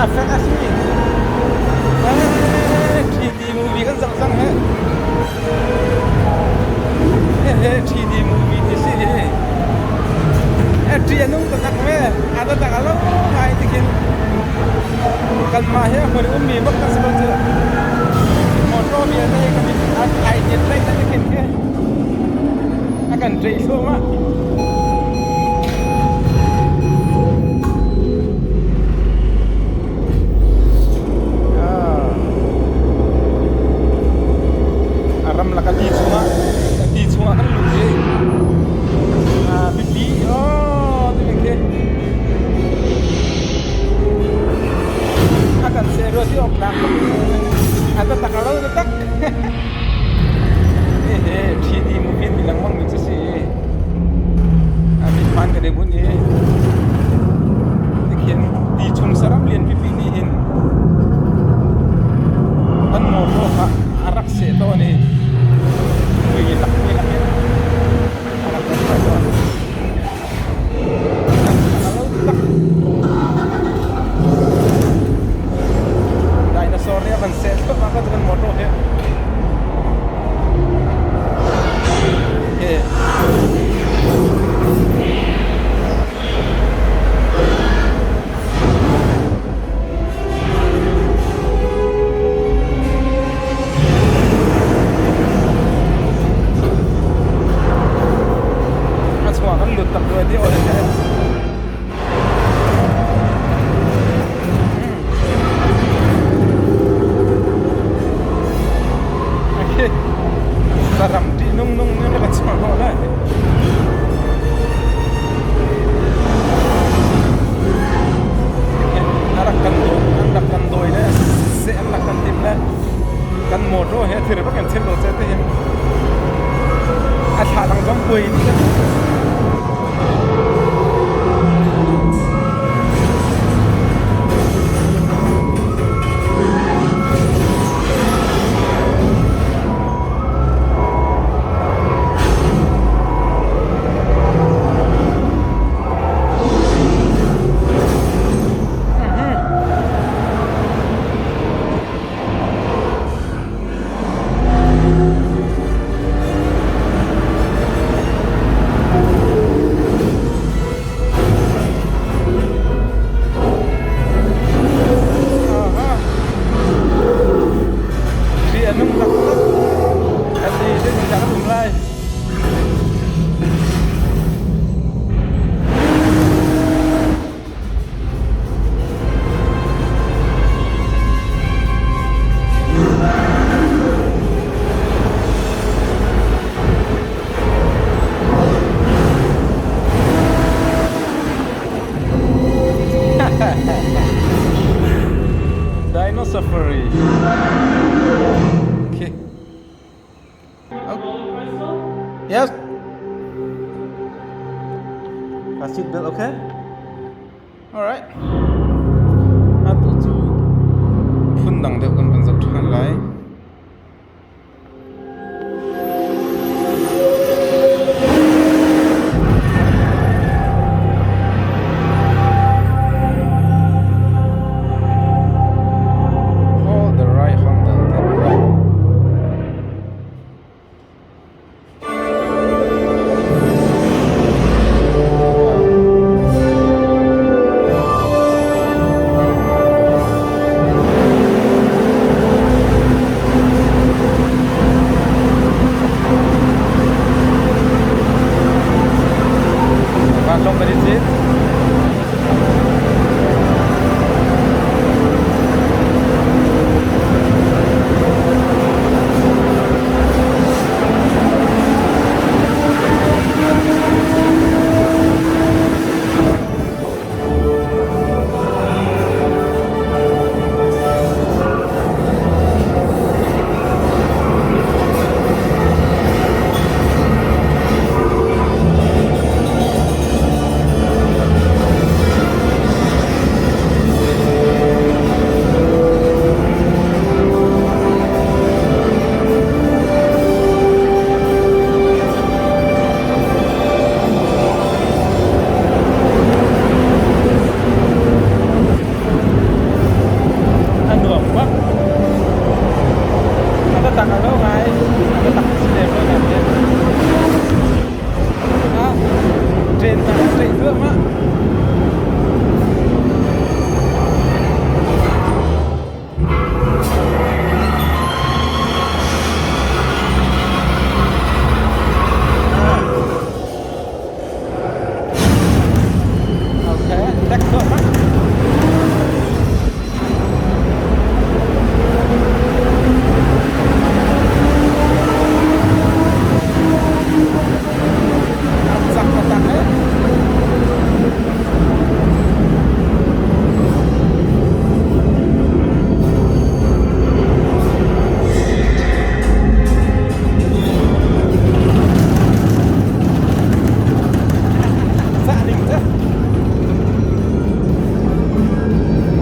A fek a si. 3D movie kan zoh cang he. He 3D movie ti si hi. Ṭih a nung taktak ve. A taktak a lo ngai tikhin kanmah hi a hmun ummi bak kan si ko cu. Motor vialte hi kan ai tet lai ta tikhin khi a kan ṭih thluahmah. A ramlak a ti chungah a ti chungah kan lut i bipi oh timi khi a kan seh rua ti awk tlak a taktak a ro taktak Hihi 3D movie ti lengmang mi cu si. A mithmaan kan i bunh i tikhin ti chung saram lian pipi nih hin kan motor kha a rak seh tawn i mui lak mui lak in a rak kan hruai tawn. A lo tak. Dinosaur nih a van seh thluahmah ko cu kan motor hi. Okay. A chungah kan lut tak rua ti aw le. Okay. Saram ṭih nung nung nih ka chuah hnawh lai. A rak kan dawi, an rak kan dawi le seh an rak kan timh le kan motor he thir bak in thir lo che te hin a thla dang zong kuai dih kan. Ri a nung taktak. A ti zeitindah kan um lai? Dino Safari. Okay. Oh. Yes. A seat belt okay? All right. Atu cu phun dang deuh kan van zoh ṭhan lai. Hold the right handle.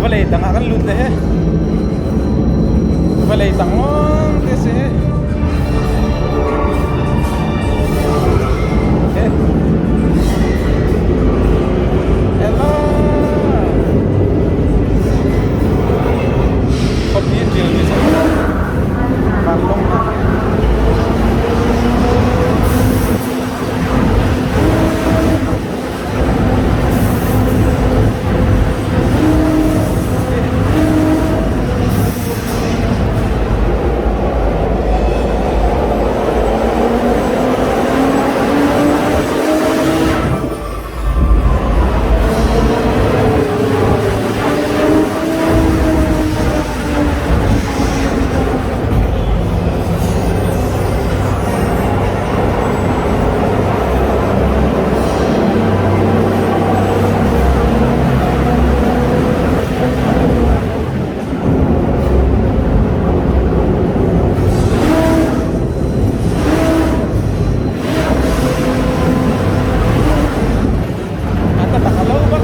Vawlei tang ah kan lut le he. Vawlei tang lawng te si. He. Hello. Khuapi ṭial mi si. Vanlawng hna. A taktak a lo bak.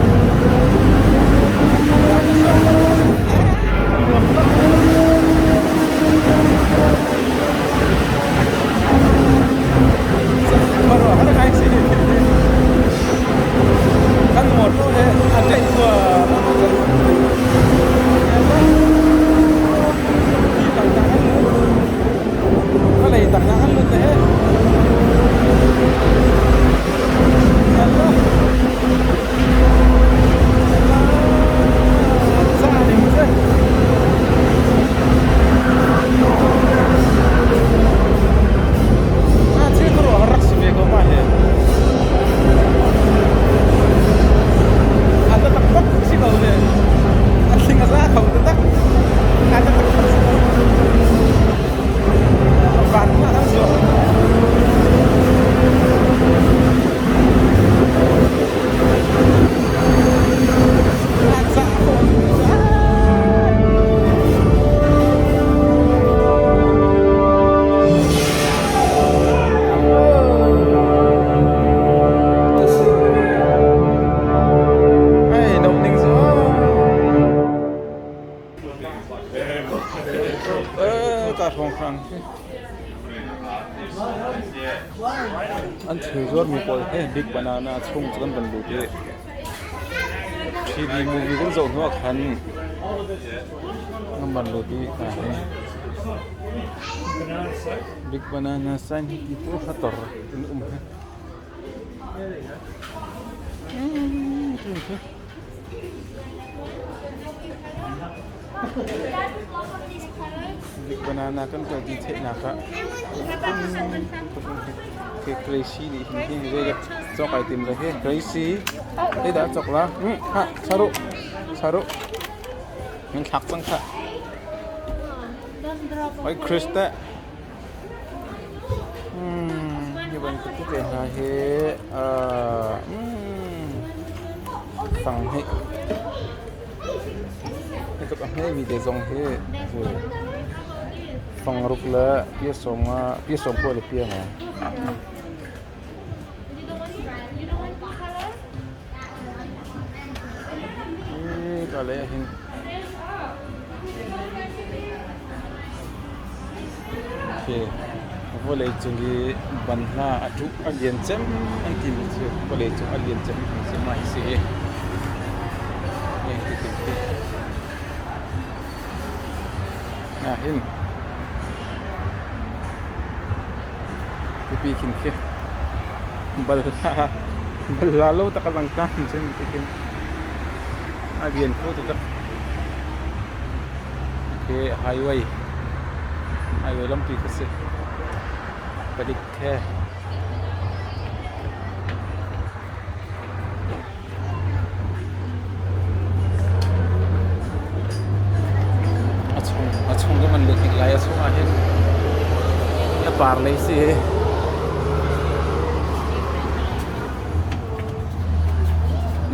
Kan motor he a ṭaih tua. Vawlei tang ah an lut he. Rak si ve ko ma he. A taktak bak si ko le. A thling a za kho taktak. A taktak bak si ko. Van ma kan zuak. A za kho. Hey, nom ning cu. Ka hrawnghrang. An thil zuarmi pawl he Big Banana chung cu kan van lut i 3D movie kan zoh hnu ah khan kan van lut i hna hi Big Banana sign hi ti tu kha tor in um hi. Big Banana kan kal ti theihnak ah ke Gracie nih hin hi zei cawk ai tim le he Gracie hei dah cawk la ha saru saru min thlak cang kha Oi Chris te hi bantuk tete hna hi fang hi hi tluk a hmemi te zong hi fangruk le pia sawm nga pia sawm kua le pia nga. Hi ka lei ah hin Khi vawlei cung i banhla a ṭuh a lian cem an timi cu vawlei cung a lian cem mi cu mah hi si hi. Hi tin khi. Ah hin pipi khin khi balhla balhla lo tak a lang tlang cun ti khin a rian kho taktak. Khi highway highway lampi khi si. Palik he A chung ka van lut hnik lai. A chung ah hin a par lei si.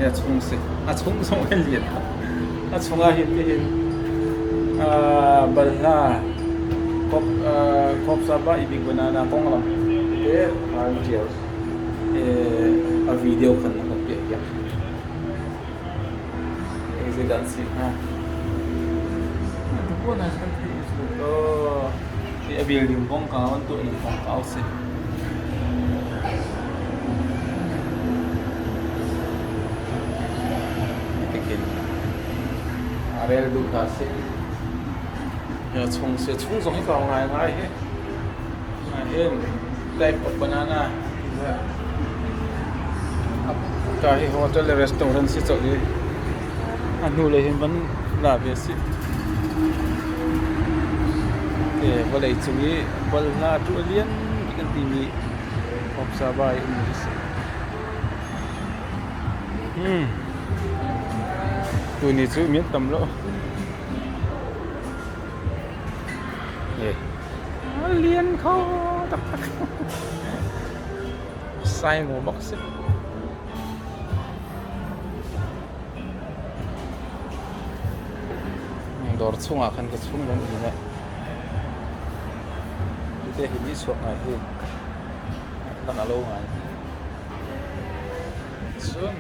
A chung si. A chung zong hin lian. A chung ah hin hin balhla kop saba ibik banana konglam te an tial. A video kan na kan piah piak. Zeidah an si hnga? A building kongkau an tuah ning kongkau a si. Hitihin rel duh hna sih. Chung si chung zong hi kau ngaingai hi. Hin type of banana ka hi hotel le restaurant si colh i a hnu lei hin van la ve si. Te vawlei cung i balhla tu a lian bik an timi Hopsava i um si. Tuni cu mi an tam lo. A lian kho taktak. Saingo bak si. Dawr chungah khan ka chung van in eh. Tute hi ni chuak ngai hi. Kan alo ngai. Cun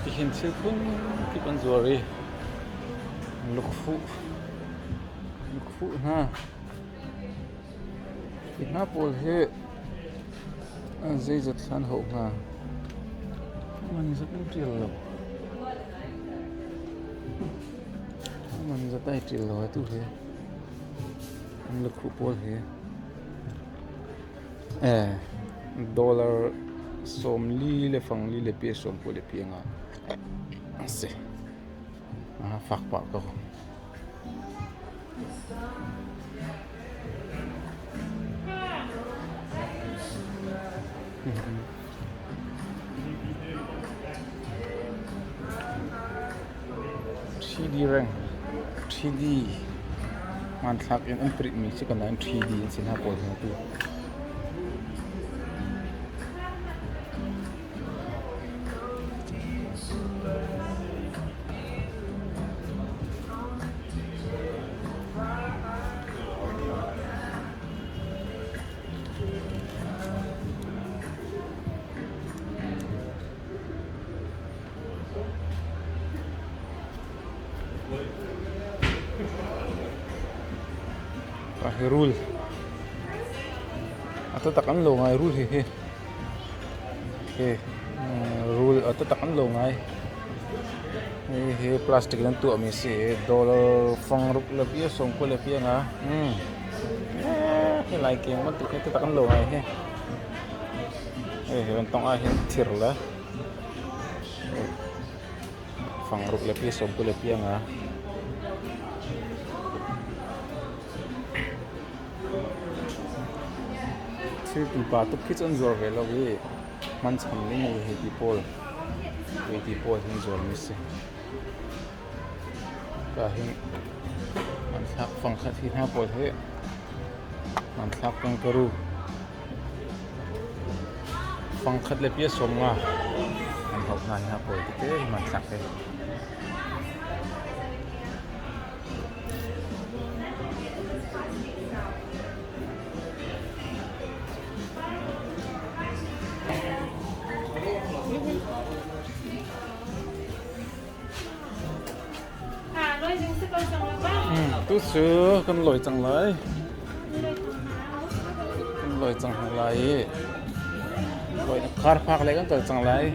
tihin thil phun kip an zuar i lukfuh lukfuh hna. Hi hna pawl hi zeizat hlan hauh hnga? Man zat an ṭial lo. Man zat ai ṭial lo atu hi. An lukhuh pawl hi. Eh, dollar 40 le fang li le pe 90 le pe nga a si. Fak pah ko. 3D reng 3D hmanthlak in an print mi si ko nain 3D an si hna pawl hna tu. Hi rul a taktak an lo ngai rul hi hi rul a taktak an lo ngai. Hihi plastic in an tuahmi a si i dollar fangruk le pia sawmkua le pia nga. Hi lai keng bantuk hi taktak an lo ngai hi. Hihi kan tongh ahhin thir le fangruk le pia 90 le pia nga. Thil pipa tuk khi cu an zuar ve lo i hman cham ding hi ti pawl ti pawl hin zuarmi si. Ka hin hmanthlak fangkhat hi hna pawl hi hmanthlak kangaroo fangkhat le pia 50 an hauh hna hi hna pawl tete hi hmanthlak hi. Tu cu kan lawi cang lai. Kan lawi cang hna lai i kharphak lei kan kal cang lai.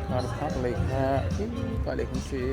Kharphak lei kha ka lei kan si.